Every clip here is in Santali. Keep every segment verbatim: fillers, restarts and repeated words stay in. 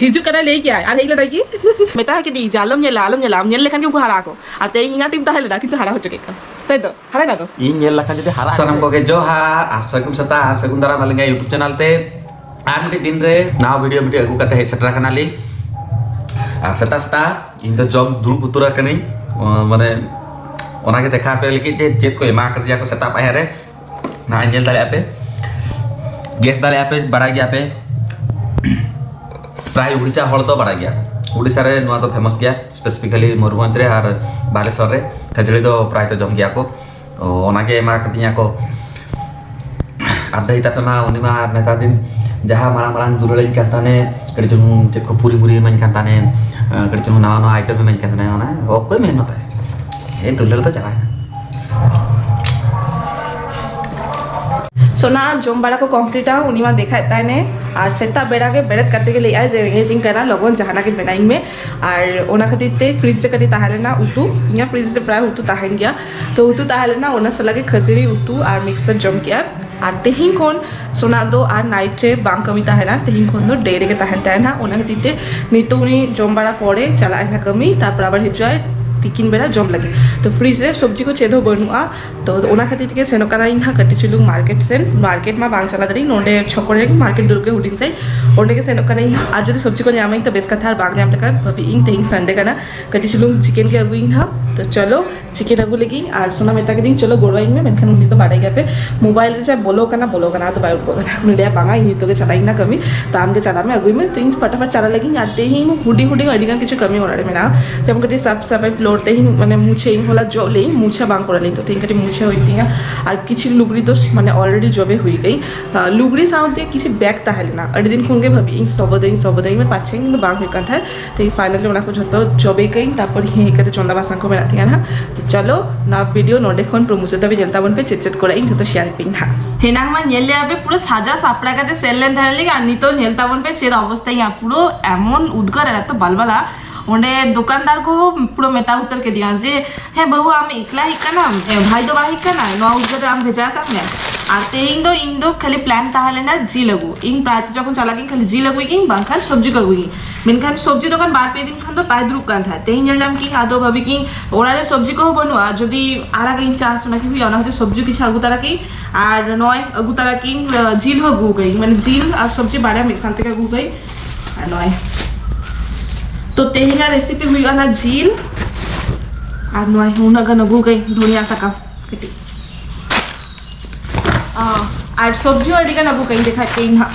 ᱦᱤᱡᱩᱜ ᱠᱟᱱᱟᱭ ᱞᱟᱹᱭ ᱠᱮᱜᱼᱟᱭ ᱟᱨ ᱦᱮᱡ ᱞᱮᱱᱟᱭ ᱜᱮ᱾ ᱢᱮᱛᱟ ᱠᱮᱫᱤᱧ ᱡᱮ ᱟᱞᱚᱢ ᱧᱮᱞᱟ, ᱟᱞᱚᱢ ᱧᱮᱞᱟ, ᱟᱢ ᱧᱮᱞ ᱞᱮᱠᱷᱟᱱ ᱜᱮ ᱩᱱᱠᱩ ᱦᱟᱨᱟᱜ ᱟᱠᱚ᱾ ᱟᱨ ᱛᱮᱦᱮᱧ ᱤᱧᱟᱹᱜ ᱴᱤᱢ ᱛᱟᱦᱮᱸ ᱞᱮᱱᱟ, ᱠᱤᱱᱛᱩ ᱦᱟᱨᱟ ᱦᱚᱪᱚ ᱠᱮᱫ ᱠᱚᱣᱟ᱾ ᱛᱟᱭ ᱛᱚ? ᱦᱟᱨᱟᱭ ᱱᱟ ᱛᱚ? ᱤᱧ ᱧᱮᱞ ᱞᱮᱠᱷᱟᱱ ᱡᱩᱫᱤ ᱦᱟᱨᱟᱜ ᱥᱟᱱᱟᱢ ᱠᱚᱜᱮ ᱡᱚᱦᱟᱨ ᱟᱨ ᱥᱟᱹᱜᱩᱱ ᱥᱮᱛᱟᱜ ᱟᱨ ᱥᱟᱹᱜᱩᱱ ᱫᱟᱨᱟᱢ ᱟᱹᱞᱤᱧᱟᱜ YouTube ᱪᱮᱱᱮᱞ ᱛᱮ᱾ ᱟᱨ ᱢᱤᱫᱴᱤᱡ ᱫᱤᱱ ᱨᱮ ᱱᱟᱣᱟ ᱵᱷᱤᱰᱤᱭᱳ ᱢᱤᱫᱴᱤᱡ ᱟᱹᱜᱩ ᱠᱟᱛᱮ ᱦᱮᱡ ᱥᱮᱴᱮᱨ ᱟᱠᱟᱱᱟᱞᱤᱧ᱾ ᱟᱨ ᱥᱮᱛᱟᱜ ᱥᱮᱛᱟᱜ ᱤᱧ ᱫᱚ ᱡᱚᱢ ᱫᱩᱲᱩᱵ ᱩᱛᱟᱹᱨ ᱟᱠᱟᱱᱟᱹᱧ᱾ ᱚ, ᱢᱟᱱᱮ ᱚᱱᱟᱜᱮ ᱫᱮᱠᱷᱟᱣ ᱟᱯᱮ ᱞᱟᱹᱜᱤᱫ ᱡᱮ ᱪᱮᱫ ᱠᱚ ᱮᱢᱟ ᱠᱟᱫᱤᱧᱟ ᱠᱚ ᱥᱮᱛᱟᱜ ᱯᱟᱭᱟᱨ ᱨᱮ᱾ ᱱᱚᱜᱼᱚᱭ ᱧᱮᱞ ᱫᱟᱲᱮᱭᱟᱜᱼᱟ ᱯᱮ, ᱜᱮᱥ ᱫᱟᱲᱮᱭᱟᱜᱼᱟ ᱯᱮ, ᱵᱟᱲᱟᱭ ᱜᱮᱭᱟ ᱯᱮ᱾ ᱯᱨᱟᱭ ᱩᱲᱤᱥᱥᱟ ᱦᱚᱲ ᱫᱚ ᱵᱟᱲᱟᱭ ᱜᱮᱭᱟ, ᱩᱲᱤᱥᱥᱟ ᱨᱮ ᱱᱚᱣᱟ ᱫᱚ ᱯᱷᱮᱢᱟᱥ ᱜᱮᱭᱟ, ᱥᱯᱮᱥᱤᱯᱷᱤᱠᱟᱞᱤ ᱢᱚᱭᱩᱨᱵᱷᱚᱸᱡᱽ ᱨᱮ ᱟᱨ ᱵᱟᱞᱮᱥᱚᱨ ᱨᱮ ᱠᱷᱟᱹᱡᱟᱹᱲᱤ ᱫᱚ ᱯᱨᱟᱭ ᱛᱚ ᱡᱚᱢ ᱜᱮᱭᱟ ᱠᱚ᱾ ᱛᱚ ᱚᱱᱟᱜᱮ ᱮᱢᱟ ᱠᱟᱫᱤᱧᱟ ᱠᱚ᱾ ᱟᱨ ᱫᱟᱹᱭ ᱛᱟᱯᱮ ᱢᱟ ᱩᱱᱤ ᱢᱟ ᱱᱮᱛᱟᱨ ᱫᱤᱱ ᱡᱟᱦᱟᱸ ᱢᱟᱲᱟᱝ ᱢᱟᱲᱟᱝ ᱫᱩᱞᱟᱹᱲᱟᱹᱧ ᱠᱟᱱ ᱛᱟᱦᱮᱱᱮ, ᱠᱟᱹᱴᱤᱡ ᱪᱩᱞᱩᱝ ᱪᱮᱫ ᱠᱚ ᱯᱩᱨᱤ ᱢᱩᱨᱤ ᱮᱢᱟᱹᱧ ᱠᱟᱱ ᱛᱟᱦᱮᱱᱮ, ᱠᱟᱹᱴᱤᱡ ᱪᱩᱞᱩᱝ ᱱᱟᱣᱟ ᱱᱟᱣᱟ ᱟᱭᱴᱮᱢ ᱮᱢᱟᱹᱧ ᱠᱟᱱ ᱛᱟᱦᱮᱱᱮ, ᱚᱱᱟ ᱚᱠᱚᱭ ᱢᱮᱦᱱᱚᱛᱟᱭ? ᱦᱮᱸ, ᱫᱩᱞᱟᱹᱲ ᱫᱚ ᱪᱟᱵᱟᱭᱮᱱᱟ᱾ ᱥᱳᱱᱟ ᱡᱚᱢ ᱵᱟᱲᱟ ᱠᱚ ᱠᱚᱢᱯᱞᱤᱴᱟ, ᱩᱱᱤ ᱢᱟ ᱫᱮᱠᱷᱟᱭᱮᱫ ᱛᱟᱦᱮᱱᱮ᱾ ᱟᱨ ᱥᱮᱛᱟᱜ ᱵᱮᱲᱟ ᱜᱮ ᱵᱮᱨᱮᱫ ᱠᱟᱛᱮ ᱜᱮ ᱞᱟᱹᱭᱮᱫᱼᱟᱭ ᱡᱮ ᱨᱮᱸᱜᱮᱡ ᱤᱧ ᱠᱟᱱᱟ, ᱞᱚᱜᱚᱱ ᱡᱟᱦᱟᱱᱟᱜ ᱜᱮ ᱵᱮᱱᱟᱣ ᱤᱧ ᱢᱮ᱾ ᱟᱨ ᱚᱱᱟ ᱠᱷᱟᱹᱛᱤᱨ ᱛᱮ ᱯᱷᱨᱤᱡᱽ ᱨᱮ ᱠᱟᱹᱴᱤᱡ ᱛᱟᱦᱮᱸ ᱞᱮᱱᱟ ᱩᱛᱩ, ᱤᱧᱟᱹᱜ ᱯᱷᱨᱤᱡᱽ ᱨᱮ ᱯᱨᱟᱭ ᱩᱛᱩ ᱛᱟᱦᱮᱱ ᱜᱮᱭᱟ, ᱛᱚ ᱩᱛᱩ ᱛᱟᱦᱮᱸ ᱞᱮᱱᱟ, ᱚᱱᱟ ᱥᱟᱞᱟᱜ ᱜᱮ ᱠᱷᱟᱹᱡᱟᱹᱲᱤ ᱩᱛᱩ ᱟᱨ ᱢᱤᱠᱥᱪᱟᱨ ᱡᱚᱢ ᱠᱮᱜᱼᱟ᱾ ᱟᱨ ᱛᱮᱦᱮᱧ ᱠᱷᱚᱱ ᱥᱳᱱᱟ ᱫᱚ ᱟᱨ ᱱᱟᱭᱤᱴ ᱨᱮ ᱵᱟᱝ ᱠᱟᱹᱢᱤ ᱛᱟᱦᱮᱱᱟ, ᱛᱮᱦᱮᱧ ᱠᱷᱚᱱ ᱫᱚ ᱰᱮ ᱨᱮᱜᱮ ᱛᱟᱦᱮᱱ ᱛᱟᱦᱮᱱᱟ᱾ ᱚᱱᱟ ᱠᱷᱟᱹᱛᱤᱨ ᱛᱮ ᱱᱤᱛᱚᱜ ᱩᱱᱤ ᱡᱚᱢ ᱵᱟᱲᱟ ᱯᱚᱨᱮ ᱪᱟᱞᱟᱜ ᱟᱭ ᱱᱟᱜ ᱠᱟᱹᱢᱤ, ᱛᱟᱨᱯᱚᱨ ᱟᱵᱟᱨ ᱦᱤᱡᱩᱜ ᱟᱭ ᱛᱤᱠᱤᱱ ᱵᱮᱲᱟ ᱡᱚᱢ ᱞᱟᱹᱜᱤᱫ᱾ ᱛᱚ ᱯᱷᱨᱤᱡᱽ ᱨᱮ ᱥᱚᱵᱽᱡᱤ ᱠᱚ ᱪᱮᱫ ᱦᱚᱸ ᱵᱟᱹᱱᱩᱜᱼᱟ, ᱛᱚ ᱚᱱᱟ ᱠᱷᱟᱹᱛᱤᱨ ᱛᱮᱜᱮ ᱥᱮᱱᱚᱜ ᱠᱟᱱᱟ ᱤᱧ ᱦᱟᱸᱜ ᱠᱟᱹᱴᱤᱡ ᱪᱩᱞᱩᱝ ᱢᱟᱨᱠᱮᱴ ᱥᱮᱱ᱾ ᱢᱟᱨᱠᱮᱴ ᱢᱟ ᱵᱟᱝ ᱪᱟᱞᱟᱣ ᱫᱟᱲᱮᱭᱟᱜ, ᱱᱚᱰᱮ ᱪᱷᱚᱠ ᱨᱮ ᱢᱟᱨᱠᱮᱴ ᱫᱩᱨᱜᱟᱹ ᱦᱩᱰᱤᱧ ᱥᱟᱹᱦᱤᱡ, ᱚᱸᱰᱮ ᱜᱮ ᱥᱮᱱᱚᱜ ᱠᱟᱱᱟ ᱤᱧ ᱦᱟᱸᱜ᱾ ᱟᱨ ᱡᱩᱫᱤ ᱥᱚᱵᱽᱡᱤ ᱠᱚ ᱧᱟᱢᱟᱹᱧ ᱛᱚ ᱵᱮᱥ ᱠᱟᱛᱷᱟ, ᱟᱨ ᱵᱟᱝ ᱧᱟᱢ ᱞᱮᱠᱷᱟᱱ ᱵᱷᱟᱵᱤ ᱤᱧ ᱛᱮᱦᱮᱧ ᱥᱟᱱᱰᱮ ᱠᱟᱱᱟ, ᱠᱟᱹᱴᱤᱡ ᱪᱩᱞᱩᱝ ᱪᱤᱠᱮᱱ ᱜᱮ ᱟᱹᱜᱩᱭᱟᱹᱧ ᱦᱟᱸᱜ᱾ ᱛᱚ ᱪᱚᱞᱚ ᱪᱤᱠᱮᱱ ᱟᱹᱜᱩ ᱞᱟᱹᱜᱤᱫ᱾ ᱟᱨ ᱥᱳᱱᱟ ᱢᱮᱛᱟ ᱠᱮᱫᱤᱧ ᱪᱚᱞᱚ ᱜᱚᱲᱚ ᱟᱹᱧ ᱢᱮ, ᱢᱮᱱᱠᱷᱟᱱ ᱩᱱᱤ ᱫᱚ ᱵᱟᱰᱟᱭ ᱜᱮᱭᱟ ᱯᱮ, ᱢᱳᱵᱟᱭᱤᱞ ᱨᱮ ᱪᱟ ᱵᱚᱞᱚ ᱠᱟᱱᱟ, ᱵᱚᱞᱚ ᱠᱟᱱᱟ, ᱟᱫᱚ ᱵᱟᱭ ᱩᱰᱩᱠᱚᱜ ᱠᱟᱱᱟ᱾ ᱩᱱᱤ ᱞᱟᱹᱭᱟ ᱵᱟᱝᱟ ᱤᱧ ᱱᱤᱛᱚᱜ ᱜᱮ ᱪᱟᱞᱟᱜ ᱤᱧ ᱱᱟ ᱠᱟᱹᱢᱤ, ᱛᱚ ᱟᱢ ᱜᱮ ᱪᱟᱞᱟᱜ ᱢᱮ, ᱟᱹᱜᱩᱭ ᱢᱮ᱾ ᱛᱚ ᱤᱧ ᱯᱷᱟᱴᱟᱯᱷᱟᱴ ᱪᱟᱞᱟᱜ ᱞᱟᱹᱜᱤᱫ᱾ ᱟᱨ ᱛᱮᱦᱮᱧ ᱦᱩᱰᱤᱧ ᱦᱩᱰᱤᱧ ᱟᱹᱰᱤ ᱜᱟᱱ ᱠᱤᱪᱷᱩ ᱠᱟᱹᱢᱤ ᱚᱲᱟᱜ ᱨᱮ ᱢᱮᱱᱟᱜᱼᱟ, ᱡᱮᱢᱚᱱ ᱠᱟᱹᱴᱤᱡ ᱥᱟᱯ ᱥᱟᱯᱷᱟᱭ ᱯᱷᱞᱳᱨ, ᱛᱮᱦᱮᱧ ᱢᱟᱱᱮ ᱢᱩᱪᱷᱟᱹ ᱤᱧ, ᱦᱚᱞᱟ ᱡᱚᱜ ᱞᱮᱜ ᱤᱧ, ᱢᱩᱪᱷᱟᱹ ᱵᱟᱝ ᱠᱚᱨᱟᱣ ᱞᱮᱜ ᱤᱧ, ᱛᱚ ᱛᱮᱦᱮᱧ ᱠᱟᱹᱴᱤᱡ ᱢᱩᱪᱷᱟᱹ ᱦᱩᱭᱩᱜ ᱛᱤᱧᱟ᱾ ᱟᱨ ᱠᱤᱪᱷᱩ ᱞᱩᱜᱽᱲᱤ ᱫᱚ ᱢᱟᱱᱮ ᱚᱞᱨᱮᱰᱤ ᱡᱚᱵᱮ ᱦᱩᱭ ᱠᱟᱹᱧ, ᱟᱸ, ᱞᱩᱜᱽᱲᱤ ᱥᱟᱶᱛᱮ ᱠᱤᱪᱷᱩ ᱵᱮᱜᱽ ᱛᱟᱦᱮᱸ ᱞᱮᱱᱟ, ᱟᱹᱰᱤ ᱫᱤᱱ ᱠᱷᱚᱱ ᱜᱮ ᱵᱷᱟᱵᱤ ᱤᱧ ᱥᱚᱵᱚᱫᱟᱹᱧ ᱥᱚᱵᱚᱫᱟᱹᱧ ᱢᱮ, ᱯᱟᱪᱷᱮ ᱤᱧ ᱫᱚ ᱵᱟᱝ ᱦᱩᱭᱩᱜ ᱠᱟᱱ ᱛᱟᱦᱮᱸᱫ᱾ ᱛᱮᱦᱮᱧ ᱯᱷᱟᱭᱱᱟᱞᱤ ᱚᱱᱟ ᱠᱚ ᱡᱷᱚᱛᱚ ᱡᱚᱵᱮ ᱠᱟᱹᱧ, ᱛᱟᱨᱯᱚᱨ ᱦᱮᱡ ᱠᱟᱛᱮ ᱪᱚᱸᱫᱟ ᱵᱟᱥᱟᱝ ᱠᱚ ᱢᱮᱱᱟᱜ ᱛᱤᱧᱟ ᱱᱟᱦᱟᱜ᱾ ᱛᱚ ᱪᱚᱞᱚ ᱱᱚᱣᱟ ᱵᱷᱤᱰᱤᱭᱳ ᱱᱚᱰᱮ ᱠᱷᱚᱱ ᱯᱩᱨᱟᱹ ᱢᱩᱪᱟᱹᱫ ᱫᱷᱟᱹᱵᱤᱡ ᱧᱮᱞ ᱛᱟᱵᱚᱱ ᱯᱮ, ᱪᱮᱫ ᱪᱮᱫ ᱠᱚᱨᱮ ᱤᱧ ᱡᱷᱚᱛᱚ ᱥᱮᱭᱟᱨ ᱯᱮᱧ ᱱᱟᱦᱟᱜ᱾ ᱦᱮᱱᱟᱝ ᱢᱟ ᱧᱮᱞ ᱞᱮᱭᱟ ᱯᱮ ᱯᱩᱨᱟᱹ ᱥᱟᱡᱟ ᱥᱟᱯᱲᱟ ᱠᱟᱛᱮ ᱥᱮᱱ ᱞᱮᱱ ᱛᱟᱦᱮᱸ ᱞᱤᱧ, ᱟᱨ ᱱᱤᱛᱚᱜ ᱧᱮᱞ ᱛᱟᱵᱚᱱ ᱯᱮ ᱪᱮᱫ ᱚᱵᱚᱥᱛᱟ ᱤᱧᱟᱹᱜ, ᱯᱩᱨᱟᱹ ᱮᱢᱚᱱ ᱩᱫᱽᱜᱟᱹᱨ ᱟᱨ ᱮᱛᱚ ᱵᱟᱞᱵᱟᱞᱟ᱾ ᱚᱸᱰᱮ ᱫᱚᱠᱟᱱᱫᱟᱨ ᱠᱚ ᱯᱩᱨᱟᱹ ᱢᱮᱛᱟ ᱩᱛᱟᱹᱨ ᱠᱮᱫᱤᱧᱟ ᱡᱮ, "ᱦᱮᱸ ᱵᱟᱹᱵᱩ, ᱟᱢ ᱮᱠᱞᱟ ᱦᱮᱡ ᱠᱟᱱᱟᱢ, ᱮ, ᱵᱷᱟᱭ ᱫᱚ ᱵᱟᱭ ᱦᱮᱡ ᱠᱟᱱᱟ, ᱱᱚᱣᱟ ᱩᱫᱽᱜᱟᱹᱨ ᱨᱮ ᱟᱢ ᱵᱷᱮᱡᱟ ᱟᱠᱟᱫ ᱢᱮᱭᱟ?" ᱟᱨ ᱛᱮᱦᱮᱧ ᱫᱚ ᱤᱧ ᱫᱚ ᱠᱷᱟᱹᱞᱤ ᱯᱞᱟᱱ ᱛᱟᱦᱮᱸ ᱞᱮᱱᱟ ᱡᱤᱞ ᱟᱹᱜᱩ᱾ ᱤᱧ ᱯᱨᱟᱭ ᱡᱚᱠᱷᱚᱱ ᱪᱟᱞᱟᱜ ᱜᱤᱧ ᱠᱷᱟᱹᱞᱤ ᱡᱤᱞ ᱟᱹᱜᱩᱭ ᱜᱤᱧ, ᱵᱟᱝᱠᱷᱟᱱ ᱥᱚᱵᱽᱡᱤ ᱠᱚ ᱟᱹᱜᱩᱭ ᱜᱤᱧ᱾ ᱢᱮᱱᱠᱷᱟᱱ ᱥᱚᱵᱽᱡᱤ ᱫᱚᱠᱟᱱ ᱵᱟᱨ ᱯᱮ ᱫᱤᱱ ᱠᱷᱟᱱ ᱫᱚ ᱵᱟᱭ ᱫᱩᱲᱩᱵ ᱠᱟᱱ ᱛᱟᱦᱮᱸᱫ᱾ ᱛᱮᱦᱮᱧ ᱧᱮᱞ ᱧᱟᱢ ᱠᱤᱧ, ᱟᱫᱚ ᱵᱷᱟᱵᱤ ᱠᱤᱧ ᱚᱲᱟᱜ ᱨᱮ ᱥᱚᱵᱽᱡᱤ ᱠᱚᱦᱚᱸ ᱵᱟᱹᱱᱩᱜᱼᱟ, ᱡᱩᱫᱤ ᱟᱨᱟᱜ ᱤᱧ ᱪᱟᱥ ᱚᱱᱟ ᱠᱤ ᱦᱩᱭᱩᱜᱼᱟ, ᱚᱱᱟ ᱠᱷᱟᱹᱛᱤᱨ ᱥᱚᱵᱽᱡᱤ ᱠᱤᱪᱷᱩ ᱟᱹᱜᱩ ᱛᱟᱨᱟ ᱠᱤᱧ᱾ ᱟᱨ ᱱᱚᱜᱼᱚᱭ ᱟᱹᱜᱩ ᱛᱟᱨᱟ ᱠᱤᱧ, ᱡᱤᱞ ᱦᱚᱸ ᱟᱹᱜᱩ ᱠᱟᱹᱧ, ᱢᱟᱱᱮ ᱡᱤᱞ ᱟᱨ ᱥᱚᱵᱽᱡᱤ ᱵᱟᱨᱭᱟ ᱢᱤᱫ ᱥᱟᱶ ᱛᱮᱜᱮ ᱟᱹᱜᱩ ᱠᱟᱹᱧ᱾ ᱟᱨ ᱱᱚᱜᱼᱚᱭ ᱛᱚ ᱛᱮᱦᱮᱧᱟᱜ ᱨᱮᱥᱤᱯᱤ ᱦᱩᱭᱩᱜᱼᱟ ᱚᱱᱟ ᱡᱤᱞ᱾ ᱟᱨ ᱱᱚᱜᱼᱚᱭ ᱩᱱᱟᱹᱜ ᱜᱟᱱ ᱟᱹᱜᱩ ᱠᱟᱹᱧ ᱫᱷᱩᱱᱤᱭᱟ ᱥᱟᱠᱟᱢ ᱠᱟᱹᱴᱤᱡ᱾ ᱟᱨ ᱥᱚᱵᱽᱡᱤ ᱦᱚᱸ ᱟᱹᱰᱤ ᱜᱟᱱ ᱟᱹᱜᱩ ᱠᱟᱹᱧ ᱫᱮᱠᱷᱟᱣᱮᱫ ᱯᱮᱭᱟᱹᱧ ᱦᱟᱸᱜ᱾